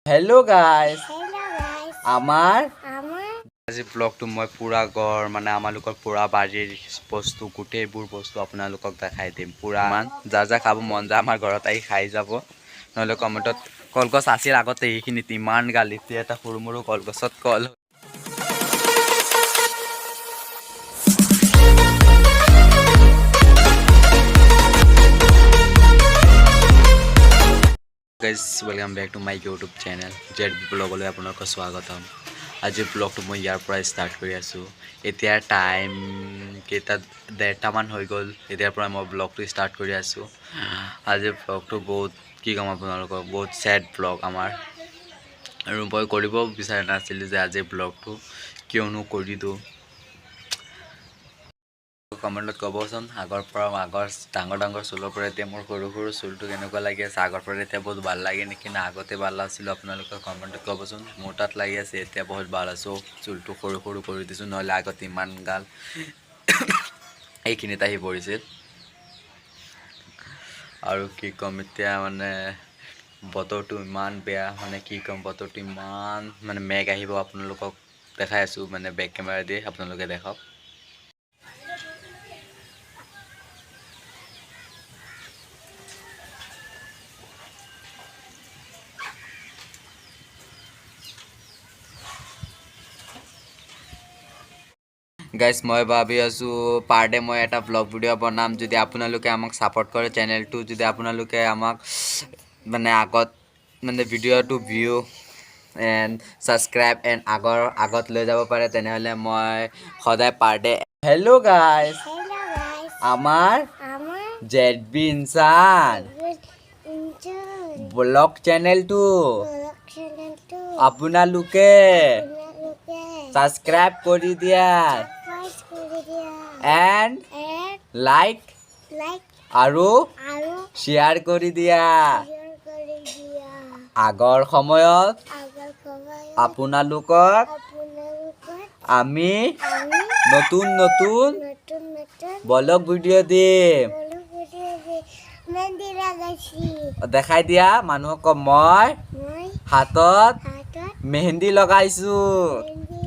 Hello' guys, hello' guys, আমাৰ আমাৰ আজি ব্লগটো মই পূৰা ঘৰ, মানে আমালোকৰ পূৰা বাৰীৰ বস্তু, গোটেইবোৰ বস্তু আপোনালোকক দেখাই দিম। পূৰা ইমান যাৰ যাৰ খাব মন যায়, আমাৰ ঘৰত আহি খাই যাব। নহ'লে কমেণ্টত। কলগছ আছিল আগতে এইখিনিত, ইমান গাল, এতিয়া এটা সৰু মৰু কলগছত কল। Guys, welcome back to my YouTube channel Z B ব্লগলৈ আপোনালোকক স্বাগতম। আজিৰ ব্লগটো মই ইয়াৰ পৰা ষ্টাৰ্ট কৰি আছোঁ। এতিয়া টাইম কেইটা? 1:30মান হৈ গ'ল। এতিয়াৰ পৰা মই ব্লগটো ষ্টাৰ্ট কৰি আছোঁ। আজিৰ ব্লগটো বহুত, কি ক'ম আপোনালোকক, বহুত ছেড ব্লগ আমাৰ। আৰু মই কৰিব বিচৰা নাছিলোঁ যে আজিৰ ব্লগটো, কিয়নো কৰি দিওঁ। কমেণ্টত ক'বচোন, আগৰ পৰা, আগৰ ডাঙৰ ডাঙৰ চুলৰ পৰা এতিয়া মোৰ সৰু সৰু চুলটো কেনেকুৱা লাগি আছে? আগৰ পৰা এতিয়া বহুত ভাল লাগে নেকি না আগতে ভাল আছিলোঁ? আপোনালোকে কমেণ্টত ক'বচোন। মোৰ তাত লাগি আছে এতিয়া বহুত ভাল আছোঁ। চুলটো সৰু সৰু কৰি দিছোঁ, নহ'লে আগতে ইমান গাল এইখিনিত আহি পৰিছিল। আৰু কি ক'ম এতিয়া, মানে বতৰটো ইমান বেয়া, মানে কি ক'ম, বতৰটো ইমান মানে মেঘ আহিব। আপোনালোকক দেখাই আছোঁ, মানে বেক কেমেৰা দি আপোনালোকে দেখক। গাইজ, মই ভাবি আছোঁ পাৰ ডে মই এটা ব্লগ ভিডিঅ' বনাম, যদি আপোনালোকে আমাক ছাপৰ্ট কৰে। চেনেলটো যদি আপোনালোকে আমাক মানে আগত মানে ভিডিঅ'টো ভিউ এণ্ড ছাবস্ক্ৰাইব এণ্ড আগৰ আগত লৈ যাব পাৰে, তেনেহ'লে মই সদায় per day. Hello guys, hello guys, আমাৰ আমাৰ জেড বি ইনচান ব্লগ চেনেলটো ব্লগ চেনেলটো আপোনালোকে আপোনালোকে ছাবস্ক্ৰাইব কৰি দিয়া সাবস্ক্ৰাইব কৰি দিয়া এণ্ড এণ্ড লাইক লাইক আৰু আৰু শ্বেয়াৰ কৰি দিয়া। শ্বেয়াৰ কৰি দিয়া। আগৰ সময়ত আগৰ সময়ত আপোনালোকক আপোনালোকক আমি আমি নতুন নতুন নতুন নতুন ব্লগ ভিডিঅ' দিম। ব্লগ ভিডিঅ' দি মেহেন্দি লগাইছি। দেখাই দিয়া মানুহক, কম মই মই হাতত হাতত মেহেন্দি লগাইছো। মেহেন্দি।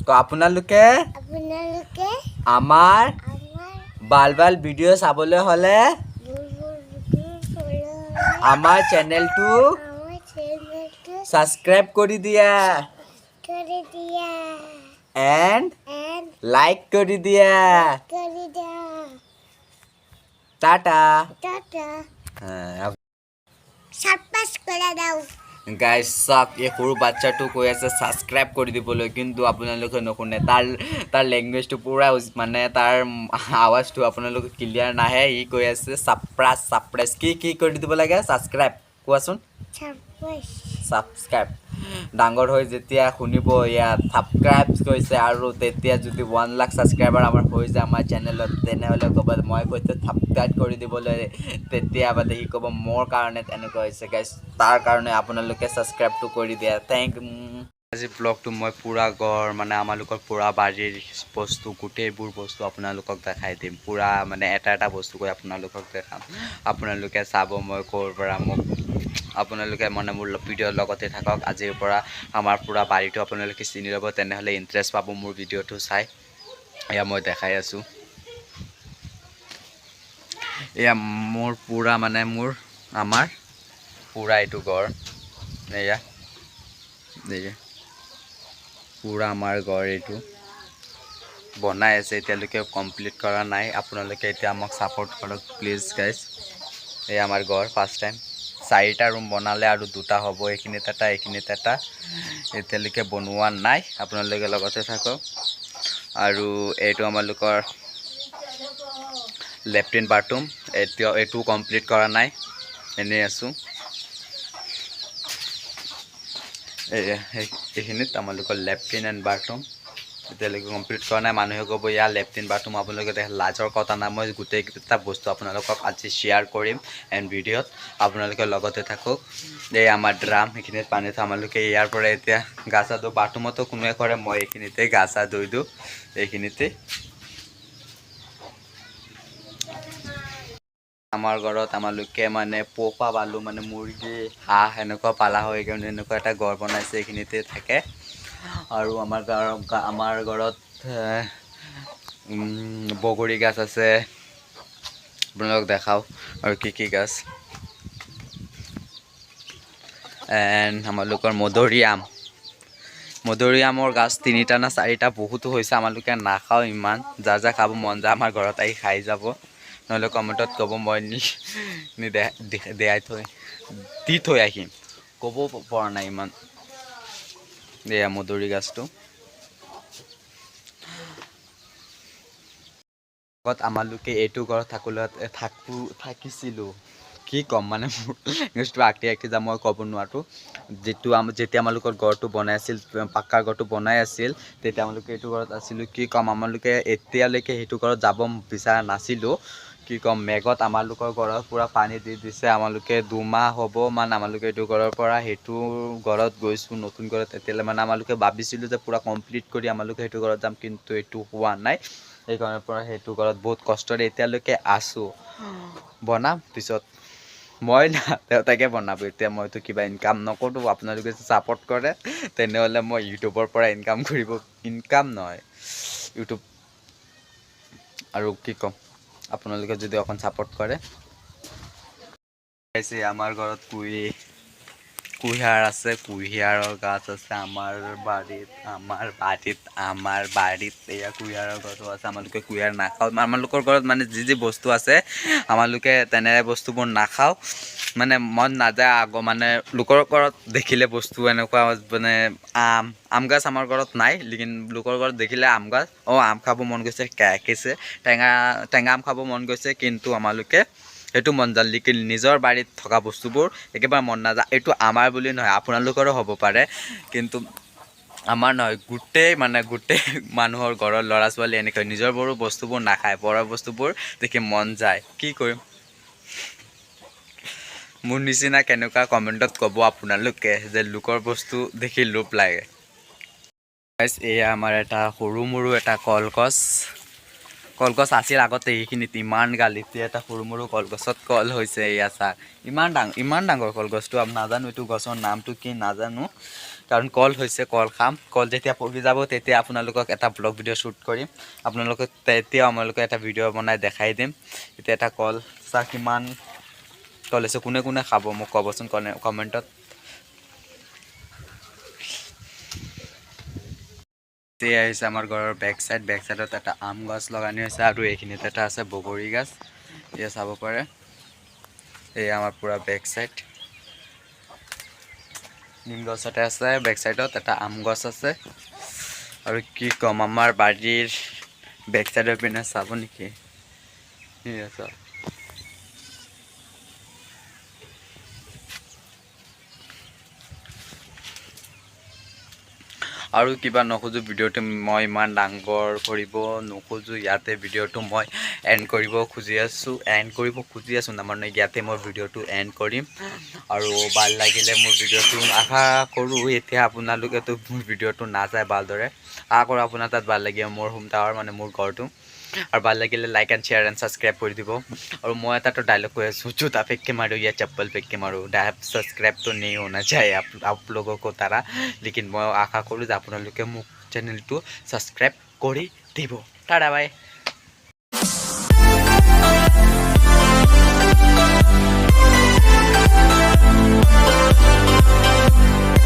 তো আপোনালোকে আপোনালোকে আমাৰ আমাৰ ভাল ভাল ভিডিঅ' চাবলৈ হ'লে বুলবুল ভিডিঅ' ফলো আমাৰ চেনেলটো আমাৰ চেনেলটো ছাবস্ক্ৰাইব কৰি দিয়া কৰি দিয়া এণ্ড এণ্ড লাইক কৰি দিয়া। কৰি দিয়া। টাটা। টাটা। সাবস্ক্ৰাইব কৰে দাও। গাইজ, চাওক, এই সৰু বাচ্ছাটো কৈ আছে ছাবস্ক্ৰাইব কৰি দিবলৈ, কিন্তু আপোনালোকে নুশুনে। তাৰ তাৰ লেংগুৱেজটো পূৰা মানে তাৰ আৱাজটো আপোনালোকে ক্লিয়াৰ নাহে। সি কৈ আছে চাপ্ৰাছ চাপ্ৰেছ। কি কি কৰি দিব লাগে ছাবস্ক্ৰাইব, কোৱাচোন? সাবস্ক্ৰাইব। ছাবস্ক্ৰাইব। ডাঙৰ হৈ যেতিয়া শুনিব ইয়াত ছাবস্ক্ৰাইব কৈছে, আৰু তেতিয়া যদি 1 লাখ ছাবস্ক্ৰাইবাৰ আমাৰ হৈ যায় আমাৰ চেনেলত, তেনেহ'লে ক'ব মই কৈছোঁ ছাবস্ক্ৰাইব কৰি দিবলৈ। তেতিয়া বাদে সি ক'ব মোৰ কাৰণে তেনেকুৱা হৈছে। গাইজ, তাৰ কাৰণে আপোনালোকে ছাবস্ক্ৰাইবটো কৰি দিয়া। Thank. আজি ব্লগটো মই পূৰা ঘৰ, মানে আমালোকৰ পূৰা বাৰীৰ বস্তু, গোটেইবোৰ বস্তু আপোনালোকক দেখাই দিম। পূৰা মানে এটা এটা বস্তু কৰি আপোনালোকক দেখাম। আপোনালোকে চাব মই ক'ৰ পৰা মোক আপোনালোকে মানে মোৰ ভিডিঅ'ৰ লগতে থাকক। আজিৰ পৰা আমাৰ পূৰা বাৰীটো আপোনালোকে চিনি ল'ব, তেনেহ'লে ইণ্টাৰেষ্ট পাব মোৰ ভিডিঅ'টো চাই। এয়া মই দেখাই আছোঁ। এয়া মোৰ পূৰা মানে মোৰ আমাৰ পূৰা এইটো ঘৰ। এয়া এয়া পূৰা আমাৰ ঘৰ। এইটো বনাই আছে, এতিয়ালৈকে কমপ্লিট কৰা নাই। আপোনালোকে এতিয়া আমাক ছাপৰ্ট কৰক প্লিজ গাইজ। এই আমাৰ ঘৰ। ফাৰ্ষ্ট টাইম চাৰিটা ৰুম বনালে আৰু দুটা হ'ব, এইখিনিত এটা, এইখিনিত এটা। এতিয়ালৈকে বনোৱা নাই। আপোনালোকে লগতে থাকক। আৰু এইটো আমালোকৰ লেট্ৰিন বাথৰুম। এতিয়া এইটো কমপ্লিট কৰা নাই, এনেই আছোঁ। এইখিনিত আমালোকৰ লেট্ৰিন এণ্ড বাথৰুম, এতিয়ালৈকে কমপ্লিট কৰা নাই। মানুহে ক'ব ইয়াৰ লেট্ৰিন বাথৰুম আপোনালোকে দেখে, লাজৰ কথা নাই। মই গোটেইকেইটা বস্তু আপোনালোকক আজি শ্বেয়াৰ কৰিম এণ্ড ভিডিঅ'ত আপোনালোকে লগতে থাকক। এই আমাৰ ড্ৰাম, সেইখিনিত পানী থওঁ। আমালোকে ইয়াৰ পৰা এতিয়া গা চা ধুওঁ। বাথৰুমতো কোনোৱে কৰে, মই এইখিনিতে গা চা ধুই দিওঁ এইখিনিতে। আমাৰ ঘৰত আমালোকে মানে পোহপা পালোঁ, মানে মুৰ্গী, হাঁহ এনেকুৱা পালা হয়, সেইকাৰণে এনেকুৱা এটা ঘৰ বনাইছে, এইখিনিতে থাকে। আৰু আমাৰ ঘৰত বগৰী গাছ আছে, আপোনালোকক দেখাওঁ আৰু কি কি গাছ। এণ্ড আমালোকৰ মধুৰিআম, মধুৰিআমৰ গাছ তিনিটা না চাৰিটা বহুতো হৈছে। আমালোকে নাখাওঁ ইমান, যাৰ যাৰ খাব মন যায় আমাৰ ঘৰত আহি খাই যাব, নহ'লে কমেণ্টত ক'ব, মই নি দেখাই থৈ দি থৈ আহিম। ক'ব পৰা নাই ইমান। এয়া মধুৰি গাছটো। আগত আমালোকে এইটো ঘৰত থাকিছিলোঁ। কি ক'ম, মানে মোৰ ইংলিছটো আঁকি আঁকি যাম, মই ক'ব নোৱাৰোঁ। যিটো যেতিয়া আমালোকৰ ঘৰটো বনাই আছিল, পাক্কা ঘৰটো বনাই আছিল, তেতিয়া আমালোকে এইটো ঘৰত আছিলোঁ। কি ক'ম, আমালোকে এতিয়ালৈকে সেইটো ঘৰত যাব বিচৰা নাছিলোঁ। কি ক'ম, মেঘত আমালোকৰ ঘৰত পূৰা পানী দি দিছে। আমালোকে 2 মাহ হ'ব মানে আমালোকে এইটো ঘৰৰ পৰা সেইটো ঘৰত গৈছোঁ, নতুন ঘৰত। এতিয়ালৈ মানে আমালোকে ভাবিছিলোঁ যে পূৰা কমপ্লিট কৰি আমালোকে সেইটো ঘৰত যাম, কিন্তু এইটো হোৱা নাই। সেইকাৰণৰ পৰা সেইটো ঘৰত বহুত কষ্টৰে এতিয়ালৈকে আছোঁ। বনাম পিছত, মই না দেউতাকে বনাব। এতিয়া মইতো কিবা ইনকাম নকৰোঁ। আপোনালোকে যদি ছাপৰ্ট কৰে, তেনেহ'লে মই ইউটিউবৰ পৰা ইনকাম কৰিব, ইনকাম নহয়, ইউটিউব আৰু কি ক'ম, আপোনালোকে যদি অকণ ছাপৰ্ট কৰে। আমাৰ ঘৰত কুঁহিয়াৰ আছে, কুঁহিয়াৰৰ গাছ আছে আমাৰ বাৰীত, আমাৰ বাৰীত, আমাৰ বাৰীত এয়া কুঁহিয়াৰৰ গছো আছে। আমালোকে কুঁহিয়াৰ নাখাওঁ। আমালোকৰ ঘৰত মানে যি যি বস্তু আছে, আমালোকে তেনে বস্তুবোৰ নাখাওঁ, মানে মন নাযায়। মানে লোকৰ ঘৰত দেখিলে বস্তু এনেকুৱা, মানে আম গাছ আমাৰ ঘৰত নাই, লেকিন লোকৰ ঘৰত দেখিলে আম গাছ, অঁ, আম খাব মন গৈছে, কেছে টেঙা টেঙা আম খাব মন গৈছে, কিন্তু আমালোকে সেইটো মন যায়। লেকিন নিজৰ বাৰীত থকা বস্তুবোৰ একেবাৰে মন নাযায়। এইটো আমাৰ বুলি নহয়, আপোনালোকৰো হ'ব পাৰে, কিন্তু আমাৰ নহয়, গোটেই মানে গোটেই মানুহৰ ঘৰৰ ল'ৰা ছোৱালী এনেকৈ নিজৰবোৰো বস্তুবোৰ নাখায়, পৰৰ বস্তুবোৰ দেখি মন যায়। কি কৰিম? মোৰ নিচিনা কেনেকুৱা, কমেণ্টত ক'ব আপোনালোকে যে লোকৰ বস্তু দেখি লোভ লাগে। এয়া আমাৰ এটা সৰু মৰু এটা কলগছ। কলগছ আছিল আগতে এইখিনিত ইমান গাল, এতিয়া এটা সৰু মৰু কলগছত কল হৈছে। এয়া চাওক, ইমান ডাঙৰ, ইমান ডাঙৰ কলগছটো। নাজানো এইটো গছৰ নামটো কি, নাজানো। কাৰণ কল হৈছে, কল খাম। কল যেতিয়া পকি যাব, তেতিয়া আপোনালোকক এটা ব্লগ ভিডিঅ' শ্বুট কৰিম। আপোনালোকক তেতিয়াও আপোনালোকে এটা ভিডিঅ' বনাই দেখাই দিম। এতিয়া এটা কল চাওক, কিমান কল হৈছে। কোনে কোনে খাব মোক ক'বচোন কমেণ্টত। এয়া হৈছে আমাৰ ঘৰৰ বেক চাইড। বেক চাইডত এটা আম গছ লগানি হৈছে আৰু এইখিনিত এটা আছে বগৰী গাছ, এয়া চাব পাৰে। এয়া আমাৰ পূৰা বেক চাইড। নিম গছ এটা আছে, বেক চাইডত এটা আম গছ আছে। আৰু কি ক'ম, আমাৰ বাৰীৰ বেক চাইডৰ পিনে চাব নেকি? এয়া চাওক। আৰু কিবা নোখোজোঁ, ভিডিঅ'টো মই ইমান ডাঙৰ কৰিব নোখোজোঁ। ইয়াতে ভিডিঅ'টো মই এণ্ড কৰিব খুজি আছোঁ, এণ্ড কৰিব খুজি আছোঁ, মানে ইয়াতে মই ভিডিঅ'টো এণ্ড কৰিম। আৰু ভাল লাগিলে মোৰ ভিডিঅ'টো, আশা কৰোঁ, এতিয়া আপোনালোকেতো মোৰ ভিডিঅ'টো নাচায় ভালদৰে, আশা কৰোঁ আপোনাৰ তাত ভাল লাগিব মোৰ হোম টাৱাৰ, মানে মোৰ ঘৰটো। আৰু ভাল লাগিলে like and share and subscribe কৰি দিব। আৰু মই এটাতো ডায়লগ কৈ আছোঁ, जूता फेंक के मारो या चप्पल फेंक के मारो, सब्सक्राइब तो नहीं होना चाहिए आप लोगों को तारा। लेकिन মই আশা কৰোঁ যে আপোনালোকে মোক চেনেলটো ছাবস্ক্ৰাইব কৰি দিব। টাটা, বাই।